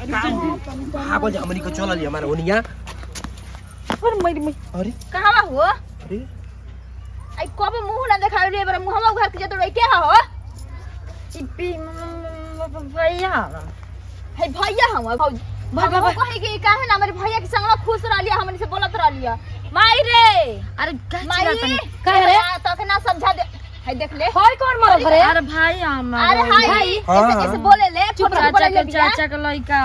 भागल जा हमनी के चलल हमार ओनिया। पर मर मर। अरे कहवा हो? अरे आई कब मुंह ना देखावली, एबार मुंहवा उघार के जतो रही के हो? ई पी भैया। हे भैया हम भौजी भगवान कहे कि काहे ना हमारे भैया के संगवा खुश रहलिया, हमनी से बोलत रहलिया। माई रे। अरे का माई चिल्लातनी? काहे रे? तक ना समझा दे। हे देख ले। होय कौन मरल रे? अरे भाई हमार। अरे हाय। हाँ, ऐसे हाँ। ऐसे बोले ले। चुप फोटो रह, बोले चाचा ले के बिया। चाचा के लइका।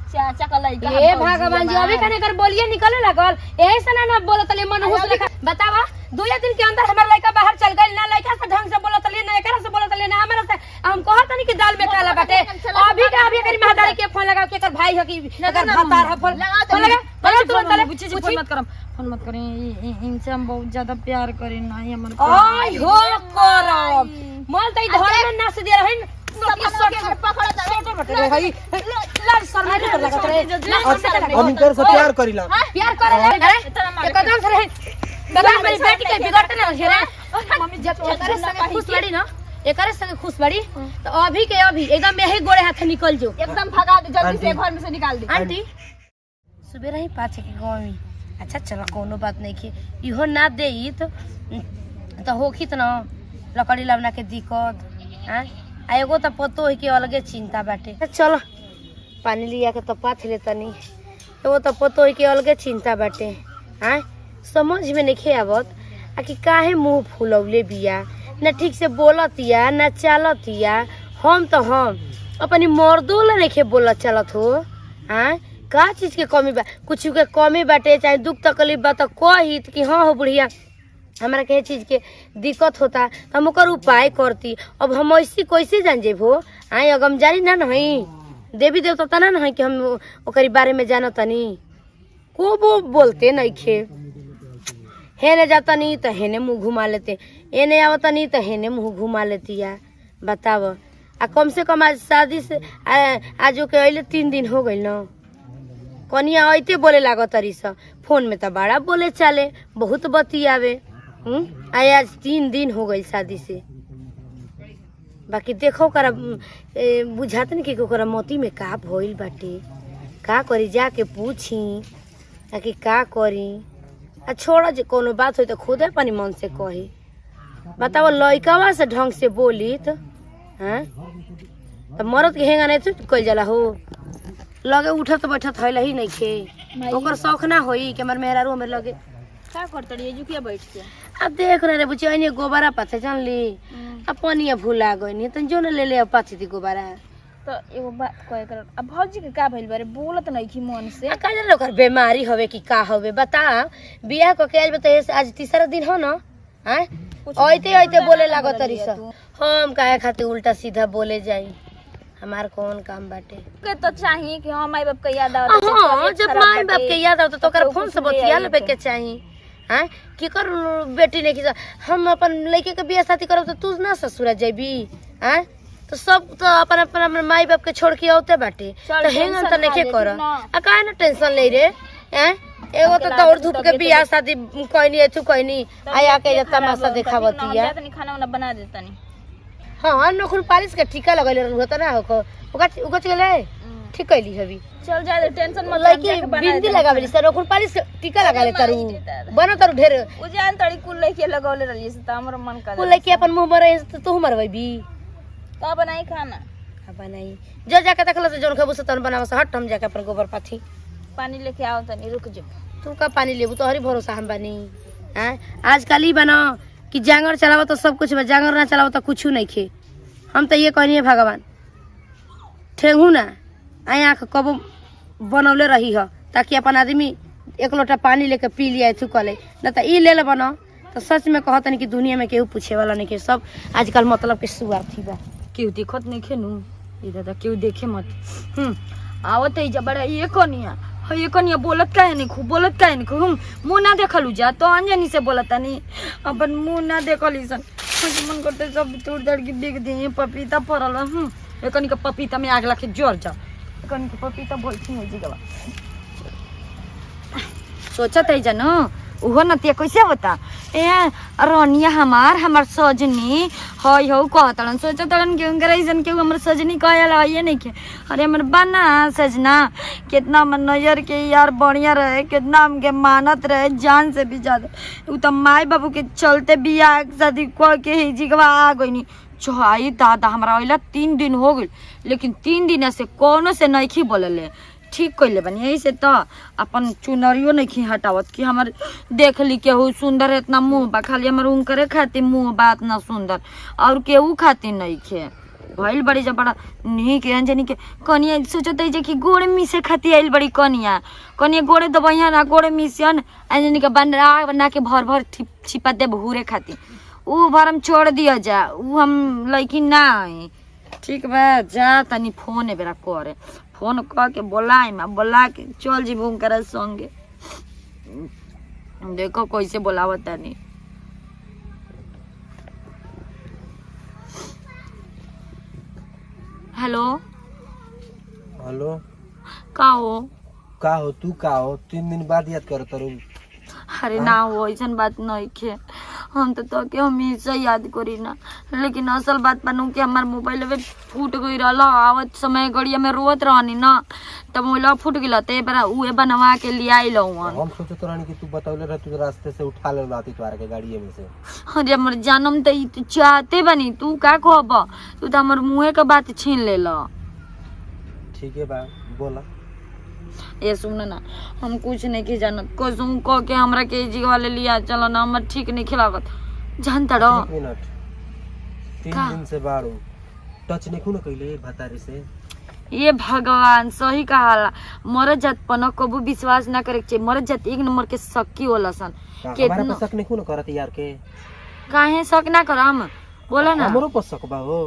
चाचा का लइका। ए भगवान जी, अभी कने कर बोलिए निकले लागल। एही से ना ना बोलत ले मन हुस लेखा। बतावा, दुए दिन के अंदर हमर लइका बाहर चल गइल। ना लइका से ढंग से बोलत ले, ना एकरा से बोलत ले, ना हमरा से। हम कहत नहीं कि दाल में काला बाटे। अभी के अभी करी महदारी के फोन लगाओ के एकर भाई ह कि एकर भातार ह। फोन लगा फोन लगा, लगा तुरंत ले। बुच्ची जी, फोन मत करम, फोन मत करी। इनसे हम बहुत ज्यादा प्यार करी ना ही हमर। आय हो करम मल तई घर में नाच दे रहन। पकड़। भाई लाल शर्मा के लगत रहे। हम इनकर से प्यार करीला। प्यार करे ले अरे एकदम से रहे। बता, मेरी बेटी के बिगड़ते ना रहे रे। मम्मी जब एकरे संगे खुश बड़ी ना, एकरे संगे खुश बड़ी तो अभी के अभी एकदम यही गोड़े हाथ निकल जो। एकदम भगा दे जल्दी से, आंटी। घर में से निकाल दे। आंटी सुबह रही पाछे के गाँव में। अच्छा चलो, कोनो बात नहीं की। इहो ना दे तो होखी त ना लकड़ी लावना के दिक्कत। आँ आ एगो तो पतो है कि अलगे चिंता बाटे। चलो पानी लिया के तो पाथ ले तनी। एगो तो पतो है कि अलगे चिंता बाटे। आँ समझ में नहीं आवत आ कि काहे मुंह फुलौले बिया, ना ठीक से बोलतिया ना चालतिया। हम तो हम अपनी मर्दो ला नहीं बोलत चलत हो। आँ का चीज के कमी बा? कुछ के कमी बाटे चाहे दुख तकलीफ बा तो कही कि हाँ हो बुढ़िया, हमरा के चीज के दिक्कत होता तो हम ओकर उपाय करती। अब हम ऐसी कैसे जान जेबो? आए अगम जानी ना नहीं, देवी देवता तना ना नहीं कि हम ओकरी बारे में जानत तनी। को वो बोलते नहीं खे। हेने जाता नहीं तो हेने मुंह घुमा लेते, एने आवता नहीं तो हेने मुंह घुमा लेती है। बताव, आ कम से कम आज शादी से आज के अइले 3 दिन हो गइल न। कनिया ऐते बोले लागत तरी स फोन में तो बड़ा बोले चाले, बहुत बतियावे। आए आज 3 दिन हो गइल शादी से। बाकी देखो ओकरा बुझात नहीं कि ओकरा मोती में का भइल बाटे। का करी, जाके पूछी ताकि का करी। आ छोड़, जे कोनो बात होई तो खुदे अपनी मन से कही। बताओ, लइकवा से ढंग से बोली तो हैं तो मरद के हेंगा नहीं तो कइल जाला हो। लगे उठत बैठत है ही नहीं खे। ओकर शौक ना होई कि हमर मेहरारू हमरे लगे का करत रही जुकिया बैठ के? अब देख रे बुची, ऐने गोबरा पाथे जानली, आ पनिया भुला गइनी त जो न ले ले पाथी थी गोबरा। तो एगो बात कहे कर, अब भौजी के का भइल बारे? बोलत नहीं की मन से। आ का जाने ओकर बीमारी हवे कि का हवे। बता, बियाह क के आइल बा त आज तीसरा दिन हो न। हैं कुछ ऐते ऐते बोले लागत बोललिया तरी स। तू। हम काहे खातिर उल्टा सीधा बोले जाई? हमार कौन काम बाटे? के तो चाहिए कि हाँ माई बाप के याद आवत। हाँ, जब माई बाप के याद आवत तो ओकरा फोन से बतिया लेबे के चाही। हैं की कर बेटी नहीं की हम अपन लड़के के बियाह शादी करब तो तू ना ससुरा जेबी? हैं तो सब तो अपन अपन अपन माई बाप के छोड़ के औते बाटे। चल, तो हेंगन तो टेंशन नइखे ना ले, कर। ना। आ काहे ना टेंशन ले रे? हैं एगो तो दौड़ धूप के बियाह शादी कहनी, एथु कहनी, आया के तमाशा देखावतिया। खाना उना बना देतनी। हाँ, नखुन पालिश के टीका लगैले रहू त ना होको उकच उकच गेलै, ठीक कैली हबी। चल जा दे, टेंशन मत ले। लड़की बिंदी लगावेली सर, नखुन पालिश के टीका लगा ले तारू बनो तारू ढेर। उ जान तड़ी कुल लइके लगौले रहली से त हमर मन कर। उ लड़की अपन मुंह मरे तो तू मरबी। का बनाई खाना? का बनाई? जो जाके देखल से जोन खबू से तन बनाव से। हट, हम जाके अपन गोबर पाथी। पानी लेके आओ तनी, रुक जो। तू का पानी लेबू? तोहरी भरोसा हम बानी। हैं आजकल ई बना कि जांगर चलाव तो सब कुछ बा, जांगर ना चलाव तो कुछ नहीं खे। हम तो ये कहनी है भगवान ठेंगू ना आय आँख कबो बनौले रही ह ताकि अपन आदमी एक लोटा पानी लेके पी लिया थू कले न तो ई ले ले बना तो सच में कहतनी कि दुनिया में केहू पूछे वाला नहीं के। सब आजकल मतलब के सुअर्थी बा। केहू देखत नहीं खेनू ई दादा, केहू देखे मत। आवत है जब बड़ा ये कनिया है, ये कनिया बोलत काहे नहीं खूब, बोलत काहे नहीं खूब? मुंह ना देखलू जा तो अनजानी से बोलत नहीं, अपन मुंह ना देखली सन। मुझे मन करते सब तोड़ ताड़ के देख दे। पपीता फरल बा। ये कनी के पपीता में आग लगे जर जा। ये कनी के पपीता बोलती हो जी गवा सोचत है जानो। उहो नतिया कैसे होता ए रनिया हमार हमार सजनी हई हौ कहतड़न सोचतड़न कि उनकर अइसन केहू हमर सजनी कहेला हइए नइखे। अरे हमर बना सजना कितना हमर नजर के यार बढ़िया रहे, कितना हमके मानत रहे जान से भी ज्यादा। उ त माई बाबू के चलते बियाह शादी क के हिजिकवा आ गइनी। चाई दादा हमरा अइला 3 दिन हो गइल, लेकिन 3 दिन से कोनो से नइखी बोलले। ठीक कइले बानी यही से त अपन चुनरियो नइखी हटावत कि हमर देख ली केहू सुंदर इतना मुंह बा, खाली हमर उनकरे खातिर मुंह बा इतना सुंदर और केहू खातिर नइखे। भइल बड़ी जब बड़ा नीक अंजनी के कनिया सोचत है जे कि गोड़ मिसे खातिर आइल बड़ी कनिया, कनिया गोड़े दबैया ना गोड़े मिसियन अंजनी के बना बना के भर भर छिपा दे भूरे खातिर। ऊ भरम छोड़ दिया जा, ऊ हम लड़की ना आई। ठीक बा जा तनी फोन एबेरा करे, फोन क के बोलाइम आ बोला के चल जीबू उनकरा संगे। देखो कैसे बोलावत तनी। हेलो। हेलो। का हो? का हो तू? का हो 3 दिन बाद याद कर तरू? अरे ना हो ऐसन बात नइखे, हम तो तोके हमेशा याद करी ना, लेकिन असल बात बनू कि हमार मोबाइल में फूट गई रहल, आवत समय गड़िया में रोत रहनी ना तब मोबाइल फूट गेल ते बरा उहे बनवा के ले आइल हूं। हम सोचत रहनी कि तू बतौले रह तू रास्ते से उठा ले रहती तुम्हारे के गाड़िए में से। अरे हमर जानम त ई त चाहते बनी, तू का कहब, तू त हमर मुंहे के बात छीन लेल। ठीक है बा बोला। ये सुन ना हम कुछ नहीं के जानत, कसम कह के हमरा के जी वाले लिया चलो ना, हमर ठीक नहीं खिलावत जानता रहो। एक मिनट, 3 दिन से बाड़ू टच नहीं ना कइले भतारी से। ये भगवान सही कहाला, मरद जात पन कबू विश्वास ना करे के चाहिए, मरद जात एक नंबर के शक्की होला सन। हमारा पर शक नहीं ना करत यार के? काहे शक ना करम बोला ना? हमरो पर शक बा हो।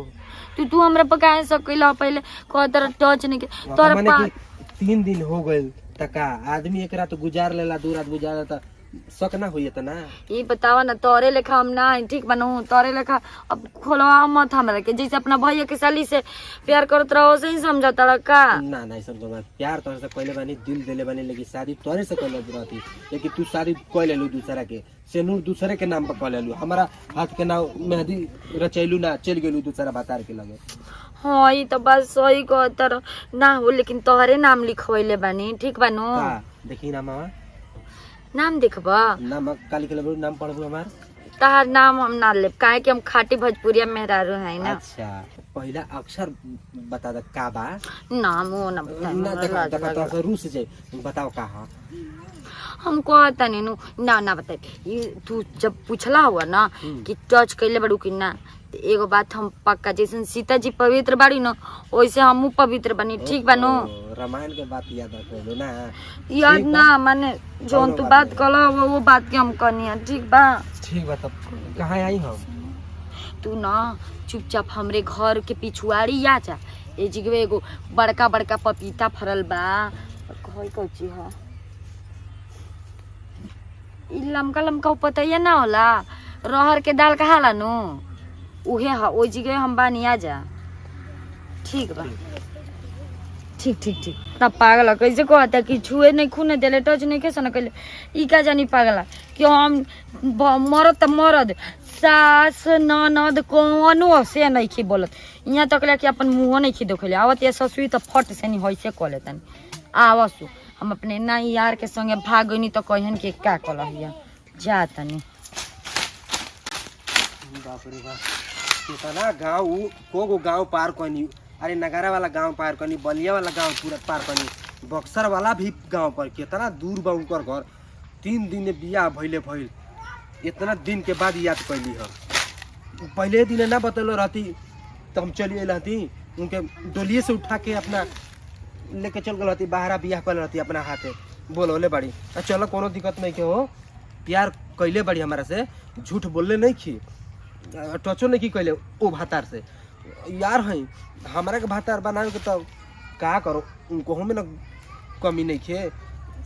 तू तू हमरा पर काहे शक कइला? पहले कह तर टच नहीं के तोरा पा 3 दिन हो गइल तका आदमी एक रात गुजार लेला 2 रात गुजार लेला शक ना होई त ना। ये बतावा ना तोरे लेखा हम ना ठीक बनू, तोरे लेखा अब खोलवा मत हमरा के, जैसे अपना भैया के साली से प्यार करत रहो वैसे ही समझता का। ना ना ऐसा बात, प्यार तोरे से कइले बानी, दिल देले बानी, लेकिन शादी तोरे से कइले रहती, लेकिन तू शादी कइ लेलू दूसरा के, सेनूर दूसरे के नाम पर कइ लेलू, हमारा हाथ के नाम मेहंदी रचैलू ना, चल गेलू दूसरा भातार के लगे। हाँ ये तो बात सही कहत रहो ना हो, लेकिन तोहरे नाम लिखवैले बानी ठीक बानू। देखी ना मामा नाम देखबा? नाम का लिखले बारू, नाम पढ़बू हमार? तहार नाम हम ना लेब काहे कि हम खाटी भोजपुरिया मेहरारू है ना। अच्छा पहला अक्षर बता दे का बा? नाम वो ना बताई, ना देखा देखा तो रूस जाए बताओ का हा? हम कहता नहीं नु ना ना बताई। ये तू जब पूछला हुआ ना कि टच कइले बारू कि ना, तो एगो बात हम पक्का जैसन सीता जी पवित्र बाड़ी न वैसे हमू पवित्र बानी ठीक बानो। रामायण के बात याद रख ना? याद ना माने जोन तू बात कला वो बात के हम कहनी ठीक बा। ठीक बा तब कहाँ आई हम? तू ना चुपचाप हमरे घर के पिछुआड़ी आ जा, ए जगह एगो बड़का बड़का पपीता फरल बा, कहई कौची ह ई लमका लमका पतैया ना होला, रहर के दाल कहाला नु उहे ह, ओइ जगह हम बानी आ जा ठीक बा। ठीक ठीक ठीक ना पागल कैसे कहता कि छुए नहीं खूने देले टच नहीं कैसे न कैले, ई का जानी पागला कि हम मरद त मरद सास ननद कोनो से नहीं खी बोलत, यहाँ तक ले कि अपन मुँह नहीं खी देखले आवत ये ससुई त फट से नहीं होइसे कह लेतन आवसु हम अपने ना यार के संगे भाग गइनी त कहन के का कलहिया जा तनी। बाप रे बाप कितना गाँव को गो गाँव पार कनी, अरे नगरा वाला गांव पार करनी, बलिया वाला गांव पूरा पार करनी, बक्सर वाला भी गांव पर कितना दूर बा उनकर घर। 3 दिन बियाह भइले भइल, इतना दिन के बाद याद कैली हम। पहले दिन ना बतैलो रहती तो हम चली आयल रहती, उनके डोलिए से उठा के अपना लेके चल गल रहती, बाहरा बियाह कर रहती अपना हाथे बोलौले बाड़ी। चलो कोनो दिक्कत नहीं के हो, प्यार कैले बाड़ी हमारा से, झूठ बोलले नहीं खी, टचो नहीं की कैले ओ भातार से। यार हैं हमारा के भातार बनावे के तो का करो, उनको हमें ना कमी नहीं खे,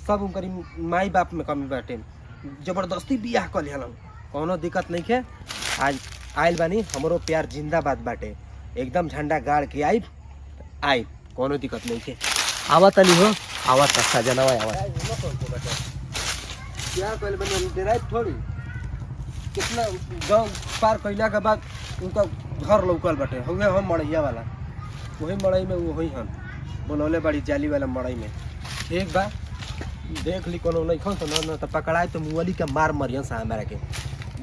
सब उनकरी माई बाप में कमी बाटे, जबरदस्ती बियाह कर लिहलन, कोनो दिक्कत नहीं खे। आज आयल बानी हमरो प्यार जिंदाबाद बाटे, एकदम झंडा गाड़ के आई आई, कोनो दिक्कत नहीं खे। आवत नहीं हो, आवत सजनवा आवत। प्यार कइले बनी हम डेराई थोड़ी। कितना गांव पार कइला के बाद उनका घर लौकल बाटे, हउए हम मड़ैया वाला, वही मड़ई में वही हम बोलौले बड़ी जाली वाला मड़ई में। ठीक बा, देख ली कोनो नहीं खन न न त पकड़ाए तो मुअली के मार मरियन सा हमरा के,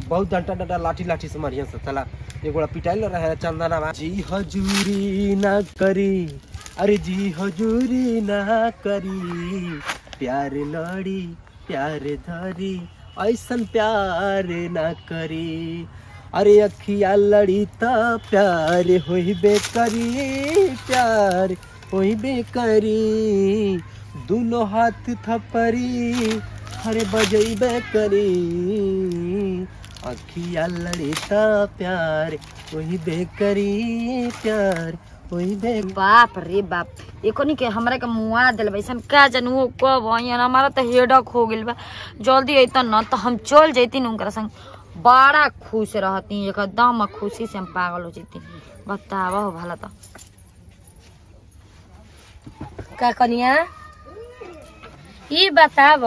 बहुत डंटा डंटा लाठी लाठी से मरियन सा। चला एगोड़ा पिटाइल रहे चंदना बा। जी हजूरी ना करी, अरे जी हजूरी ना करी, प्यार लड़ी प्यार धरी ऐसन प्यार ना करी, अरे अखिया लड़ी त प्यार होइबे करी, प्यार होइबे करी, दुनो हाथ थपरी अरे बजैबे करी, अखिया लड़ी त प्यार होइबे करी, प्यार होइबे। बाप रे बाप, एकोनी के हमरा के मुआ दिल ऐसन का जानू वो कब आइयन। हमारा तो हेडक हो गेल बा, जल्दी अइतन न तो हम चल जैती उनकरा संग, बड़ा खुश रहती एकदम, खुशी से हम पागल हो जैती। बतावा हो भला तो का कनिया ई बताव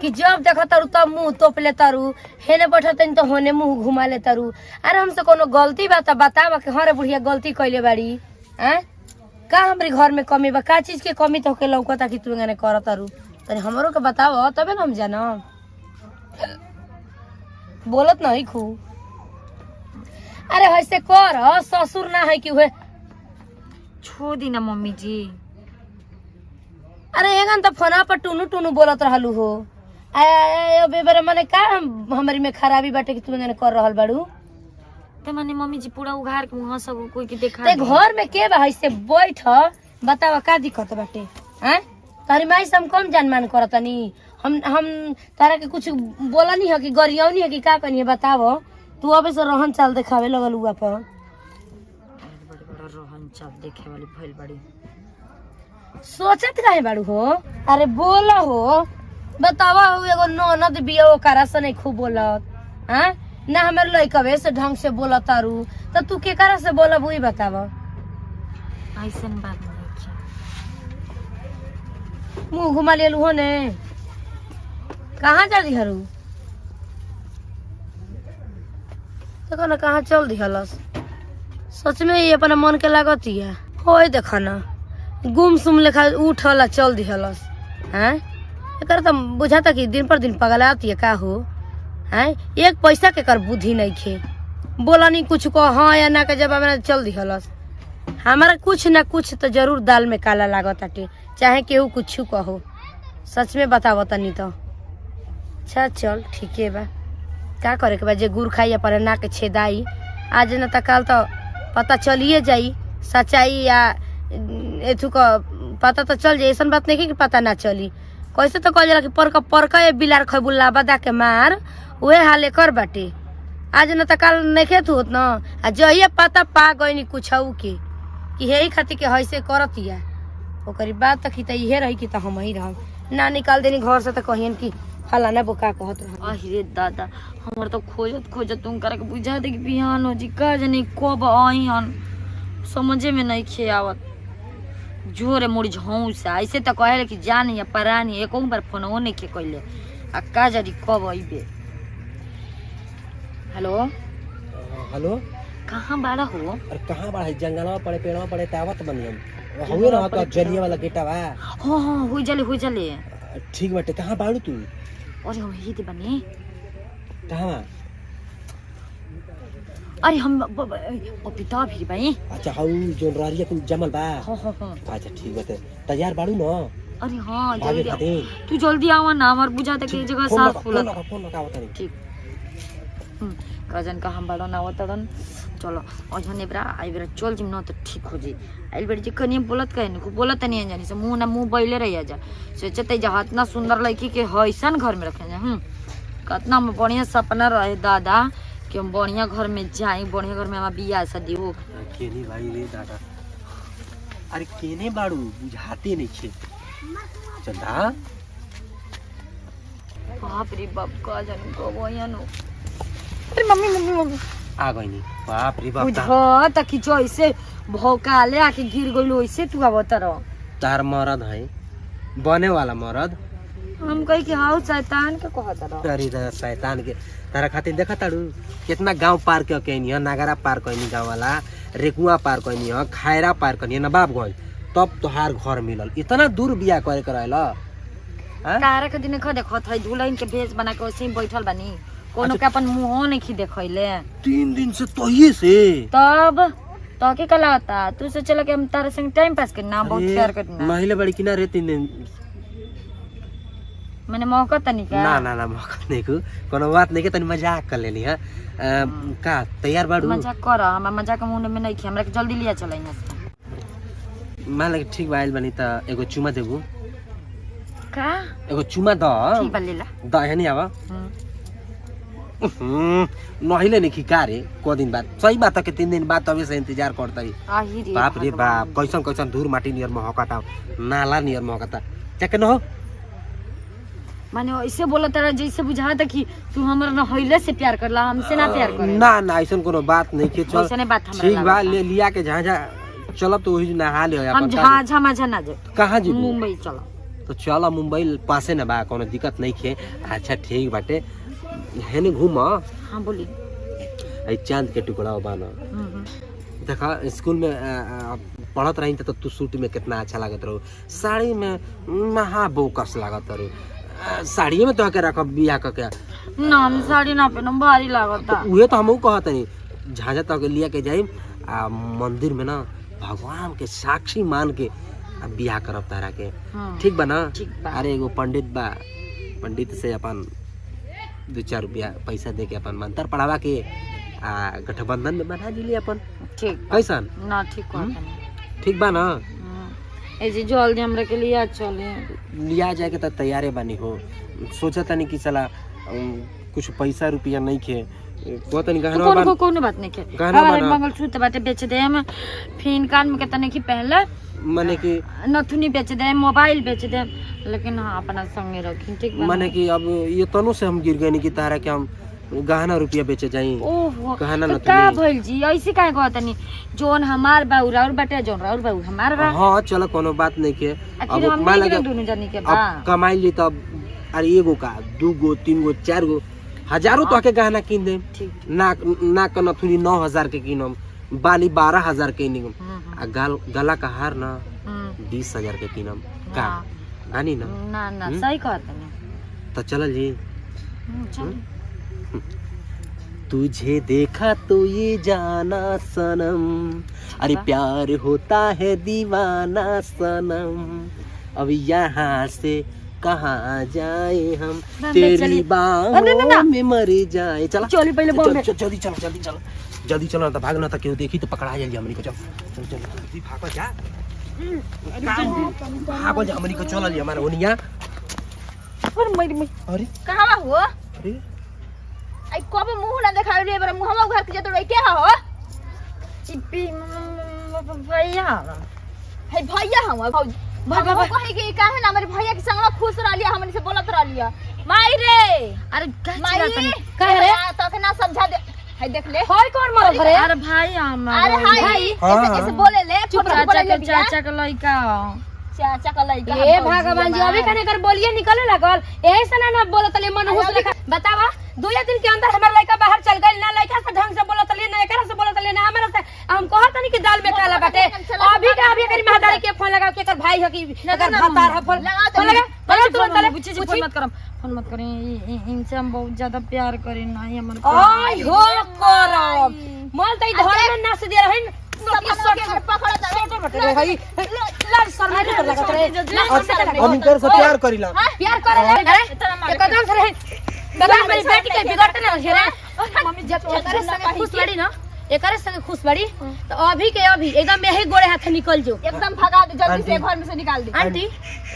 कि जब देख तारू तब मुंह तोप ले तारू, हेने बैठत तनी तो होने मुंह घुमा ले तारू। अरे हमसे कोनो गलती बा त बताव कि हरे बुढ़िया गलती कइले बाड़ी। हैं का हमरे घर में कमी बा, का चीज के कमी तोके लौकता कि तू एंगने कर तारू? तनी हमरो के बताव तबे न हम जानब। बोलत नहीं खू। अरे ऐसे कर, ससुर ना है कि उहे छोड़ दी ना मम्मी जी। अरे एगन त फोना पर टुनु टुनु बोलत रहलू हो। बेबरे मने का हमरी में खराबी बाटे कि तू एंगने कर रहल बाड़ू? तो माने मम्मी जी पूरा उघार के मुँह सब कोई के देखा ते दी। घर में के बा ऐसे बैठ बतावा का दिक्कत बाटे? हैं तारी माई से हम कम जान मान करतनी? हम तारा के कुछ बोलनी है कि गरियौनी है कि का कनी है बताव? तू अबे से रहन चाल देखावे लगल हुआ पर। बड़ी बड़ा रोहन चाल देखे वाली भइल बड़ी। सोचत काहे बाड़ू हो? अरे बोल हो, बतावा। उ एगो ननद बिया ओकरा से नहीं खूब बोलत। हैं ना हमर लइकवे से ढंग से बोलत तारू त तू केकरा से बोलब उही बताव। ऐसन बात नहीं है। मुंह घुमा लेलू हो ने, कहाँ चल दिहरू? देखो ना कहाँ चल दिहलस। सच में ये अपना मन के लागत हिया होय। देख ना गुम सुम लेखा उठल आ चल दिहलस। हैं एकर त बुझाता कि दिन पर दिन पगलात है का हो। हैं एक पैसा के कर बुद्धि नहीं खे, बोलनी कुछ को हाँ या ना के जवाब में चल दिहलस। हमारा कुछ ना कुछ तो जरूर दाल में काला लागत ताटे, चाहे केहू कुछ कहो। सच में बताव तनी तो। अच्छा चल ठीके बा, का करे के बा? जे गुड़ खाई अपन नाक के छेदाई, आज न त काल तो पता चलिए जाई सच्चाई या एथु क पता तो चल जाई। ऐसन बात नहीं कि पता ना चली। कैसे तो कहल जाला कि परका परका ये बिलार खैबू लाबा के मार, उहे हाल एकर बाटे। आज न त काल नइखे थू होत न, आ जहिया पता पा गइनी कुछ के कि हेही खातिर के हइसे करतिया, ओकरी बात त कि त इहे रही कि त हम ही रहब ना निकाल देनी घर से त कहियन कि फलाना बोका कहत रह। अरे दादा, हमर तो खोजत खोजत उनकरा के बुझा दे कि बिहान हो जी, का जाने कब आइहन, समझे में नहीं खे आवत। जोरे मोर झौसा ऐसे तो कहे कि जान या परानी, एको बार फोनो नहीं के कइले, आ का जानी कब अइबे। हेलो। हेलो। कहाँ बाड़ा हो? अरे कहाँ बड़ा है, जंगलवा पड़े पेड़वा पड़े तावत बनी हम हउए ना तो जलिया वाला गेटा बा। हाँ हाँ हो जले हो जले। ठीक बाटे, कहाँ बाड़ू तू? अरे हम ही दे बनी। कहाँ बा? अरे हम पपीता भी भाई। अच्छा हउ जोन रहरिया कुल जमल बा। हाँ हाँ हाँ। अच्छा ठीक बाटे, तैयार बाड़ू न? अरे हाँ भागे जल्दी आओ। खातिर तू जल्दी आवा ना, हमार बुझा दे कि एक जगह फोन सांस लगा, फोन फूलत। लगा, फोन लगा तनी। ठीक। कजन का हम बड़ा ना आवतड़न। चलो अजन एबरा आइबरा चल जिम न तो ठीक हो जी। आइल बेटी जी कनिए बोलत कहे को बोलत नहीं जानी से मुंह ना मुंह बैले रही जा। सोचते जा इतना सुंदर लड़की के हईसन घर में रखे जा। कितना बढ़िया सपना रहे दादा कि हम बढ़िया घर में जाई, बढ़िया घर में हमार बियाह शादी हो। केने भाई रे दादा, अरे केने बाड़ू बुझाते नहीं छे चंदा। बाप रे बाप, का जानु कब आइयानो। अरे मम्मी मम्मी मम्मी आ गई नी। बाप रे बाप, बुझा त कि जैसे भौकाले आके गिर गइल वैसे तू आवत रह। तार मरद है बने वाला मरद। हम कही कि हाउ शैतान के कहत रह। अरे दादा शैतान के तारा खातिर देखा तारू कितना गांव पार के कैनी है, नागरा पार कैनी गांव वाला, रेकुआ पार कैनी है, खैरा पार कैनी है, नवाबगंज, तब तोहार घर मिलल। इतना दूर बियाह करे के रहल हाँ? तारा के दिन खा देखत है दुल्हन के भेष बना के वैसे ही बैठल बानी, कोनो के अपन मुंहो नहीं खी देखैले। 3 दिन से तोहिए से तब तो के कला होता तू सोचला कि हम तारे संग टाइम पास करना बहुत प्यार करना। महिला बड़ी किना रे 3 दिन मैंने मौका तनी का ना ना ना मौका नहीं को कोनो बात नहीं के तनी मजाक कर लेनी है। का तैयार बाड़ू? मजाक कर, हमरा मजाक के मुंह में नहीं खी, हमरा के जल्दी लिया चल यहाँ से। मान लगे ठीक बा आइल बनी त एगो चुमा देबू। का एगो चुमा द। ठीक बा लेला। The हेनी आवा। नहिले नहीं खिका रे को दिन बाद, सही बात है कि 3 दिन बाद तभी से इंतजार करता ही। आही रे बाप रे बाप कैसन कैसन धूर माटी नियर महकता, नाला नियर महकता, चेक न हो। माने ऐसे बोला तारा जैसे बुझाता कि तू हमरा नहैले से प्यार करला, हमसे ना प्यार करे। ना ना ऐसन कोनो बात नहीं के चल ऐसने बात हमरा ठीक बा लागता। ले लिया के जहाँ जहाँ चलब तो वही नहा ले हम झाझा माझा ना जाए। कहाँ जीबू? मुंबई चलो। तो चल मुंबई पासे ना बा, कोनो दिक्कत नहीं खे। अच्छा ठीक बाटे हेने घूम। हाँ बोली। आई चांद के टुकड़ा बा ना, देखा स्कूल में पढ़त रही तो तू सूट में कितना अच्छा लागत रहो, साड़ी में महा बोकस लागत रहो। साड़िए में तो के रखब बियाह क के। ना हम साड़ी ना पहनम, भारी लागता। तो उहे तो हमहू कहत हनी झाझा तक लिया के जाई आ मंदिर में ना भगवान के साक्षी मान के आ बियाह करब तारा के। ठीक बा ना? ठीक बा। अरे एगो पंडित बा, पंडित से अपन 2-4 रुपया पैसा दे के अपन मंत्र पढ़ावा के आ गठबंधन में बना दिली अपन। ठीक कैसन ना? ठीक कहत। ठीक बा ना? ए जी जल्दी हमरा के लिया चले। लिया जाए के त तैयारे बानी हो, सोचा तनी कि चला कुछ पैसा रुपया नहीं खे कहतनी गहना कोनो को कोनो बात नहीं के गहना हमारे बना। मंगलसूत्र बाटे बेच दे हम, फिन कान में के तने की पहले माने कि नथुनी बेच दे, मोबाइल बेच दे, लेकिन हाँ अपना संगे रखी। ठीक बा? माने कि अब ये तनो से हम गिर गए कि तारा के हम गहना रुपया बेचे जाई। ओहो गहना तो नथुनी। का भइल जी ऐसे काहे कहतनी? जोन हमार बा उ राउर बाटे, जोन राउर बा उ हमार बा। हाँ चलो कोनो बात नहीं के। आखिर अब हम मान नहीं लगे दोनों जानी के बा। अब कमाई ली तब अरे एगो का 2 गो 3 गो 4 गो हजारों तो के गहना किन दे। ठीक। नाक नाक नथुनी 9,000 के किनम, बाली 12,000 के किनम, आ गाल गला का हार ना 20,000 के किनम। का गानी ना ना ना सही कहतनी। तो चलल जी। चल। तुझे देखा तो ये जाना सनम, अरे प्यार होता है दीवाना सनम, अब यहाँ से कहाँ जाए हम, तेरी बाहों में मर जाए। चला चली पहले बॉम्बे। जल्दी चलो जल्दी चलो जल्दी चलो, ना तो भागना था केहू देखी तो पकड़ा जाए हमनी को। चल चल चल जल्दी भागो जा, भागो जा हमनी को, चल हमारे ओनिया। पर मर मर अरे कहाँ हो? अरे आई कब मुंह ना देखावे रे, बरा मुंहवा उघार के जत रही के हो? ई पी भैया हे भैया हम भौजी भगवान कहे कि काहे ना हमारे भैया के संगवा खुश रहलिया, हमनी से बोलत रहलिया। माई रे, अरे का माई चिल्लातनी? काहे रे तक ना समझा दे। हे देख ले होय कौन मरत रे? अरे भाई हमार। अरे हाय हाँ, ऐसे ऐसे बोले ले, चुप फोटो चाचा बोले के चाचा के लइका। चाचा का लइका। ए भगवान जी अभी कने कर बोलिए निकले लागल, एही से ना ना बोलत ले मन होश लेखा। बतावा 2 या दिन के अंदर हमर लइका बाहर चल गइल, ना लइका से ढंग से बोलत ले, ना एकरा से बोलत ले, ना हमरा से। हम कहत नहीं कि दाल में काला बाटे। अभी के अभी करी महतारी के फोन लगाओ के एकर भाई ह कि एकर भातार ह, फोन फोन लगा फोन तुरंत ले। बुच्ची जी फोन मत करम, फोन मत करी, इनसे हम बहुत ज्यादा प्यार करी ना ही हमर। आय हो करम मोल तई धर में नाच दे रहन। हम इनकर से प्यार करीला। प्यार करे ले एकदम से रहे बता मेरी बेटी के बिगड़ते ना रहे रे। मम्मी जब एकरे संगे खुश बड़ी ना, एकरे संगे खुश बड़ी तो अभी के अभी एकदम यही गोड़े हाथ निकल जो, एकदम भगा दे जल्दी से घर में से निकाल दे। आंटी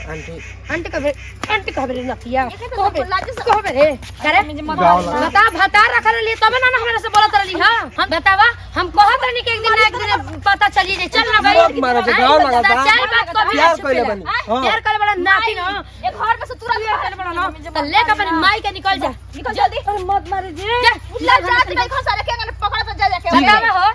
आंटी आंटी कबे आंटी कबे नथिया कहबे कहबे रे करे बता भतार रखल रहली तबे ना हमरा से बोलत रहली। हां हम बतावा हम कहत रहनी कि एक दिन ना एक दिन पता चली जे चल ना भाई मत मारो जे गाँव लगाता। चार बात कभी प्यार कइले बनी। हां प्यार करे बड़ा नाती ना एक घर में से तुरंत करे बड़ा ना त लेके अपनी माई के निकल जा, निकल जल्दी। अरे मत मारे जी। जा ले जात नहीं खसा रखे अगर पकड़ तो जा जाके। बतावा हो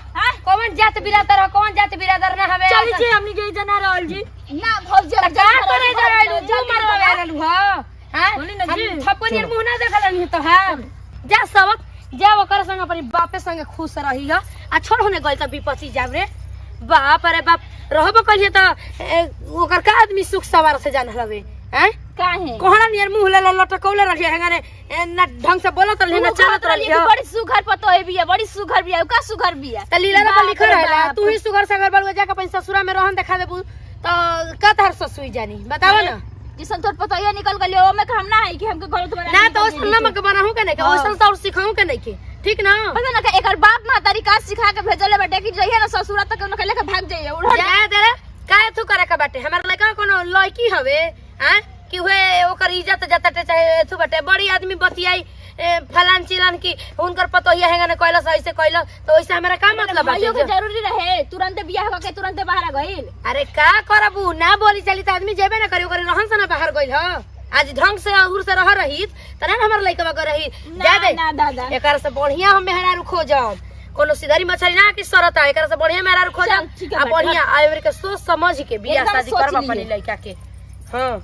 कौन जात बिरादर हो कौन जात बिरादर ना हवे। चली जी हमनी के जना रहल जी ना भौजी का करे जा रहलू मुंह मरवा रहलू। हां आय बोली ना हम जी। थप्पड़ नियर मुंह ना देखल नहीं तो हम जा सबक जा ओकर संग अपनी बापे संगे खुश रही ह आ छोड़ होने गइल त विपत्ति जाब रे। बाप रे बाप, रहबो कहिए त ओकर का आदमी सुख सवार से जान हलवे हैं? काहे कोहरा नियर मुंह ले ले लटकौले रहिए हेंगाने, ना ढंग से बोलत रहिए ना तू चलत कहत रहली रहिए। कि बड़ी सुघर पतो है बिया, बड़ी सुघर बिया, का सुघर बिया? त लीला पर बाप लिखल रे रहेला। बाप। तू ही सुगर सगर बलुआ जाके अपन ससुरा में रहन देखा देबू त का तहर ससुई जानी, बतावा ना। जिसन तोर पतोहिया निकल गलियो ओमे के हम ना है कि हमके घर तुम्हारा ना तो ओइसन नमक बनाहू के नहीं के, हाँ। ओइसन चाउर सिखाहू के नहीं के, ठीक ना? पता ना कि एकर बाप महतारी का सिखा के भेजले बाटे कि जइहे ना ससुरा तक उनके लेके भाग जाइए उड़हट। जाए दे रे, काहे तू करे के बाटे? हमार लड़का कोनो लड़की हवे आ कि उहे ओकर इज्जत जताटे चाहे एथू बाटे। बड़ी आदमी बतियाई फलान चिलान की उनकर पतोहिया हेंगा ने कहलस ऐसे कहलस, तो ओइसे हमरा का मतलब बाटे? भाइयों के जरूरी रहे तुरंत बियाह करके तुरंत बाहर आ गइल। अरे का करबू, ना बोली चली त आदमी जेबे ना करी, ओकर रहन से ना बाहर गइल ह। आज ढंग से अहुर से रह रही त ना हमर लइकवा कर रही। ना जा दे ना दादा, एकर से बढ़िया हम मेहरारू खोजब, कोनो सिधरी मछली ना कि सरता, एकर से बढ़िया मेहरारू चल, खोजब ठीक है आ बाटे। बढ़िया आयर के सोच समझ के बियाह एकदम शादी सोच करब लिए। अपनी लइका के। हां,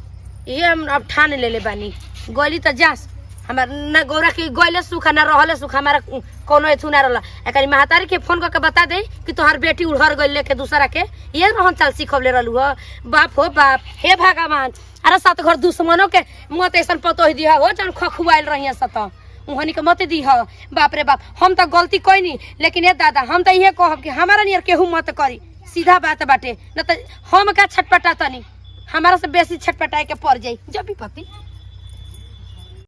ये हम अब ठान लेले बानी। गइली त जास, हमार ना गौरा के गइले सुख ना रहले सुख, हमारा कोनो एथू ना रहला। एकरी महतारी के फोन करके बता दे कि तोहार बेटी उड़हर गइल लेके दूसरा के, ये रहन चाल सिखवले रहलू ह। बाप हो बाप, हे भगवान, अरे सात घर दुश्मनों के मत ऐसन पतोह दिह हो जन खखुआइल रहिए सत उहनी के मत दीह। बाप रे बाप, हम त गलती कइनी, लेकिन ए दादा हम त इहे कहब कि हमारा नियर केहू मत करी, सीधा बात बाटे। न त हम का छटपटा तनी, हमारा से बेसी छटपटाए के पड़ जाई जब भी पति।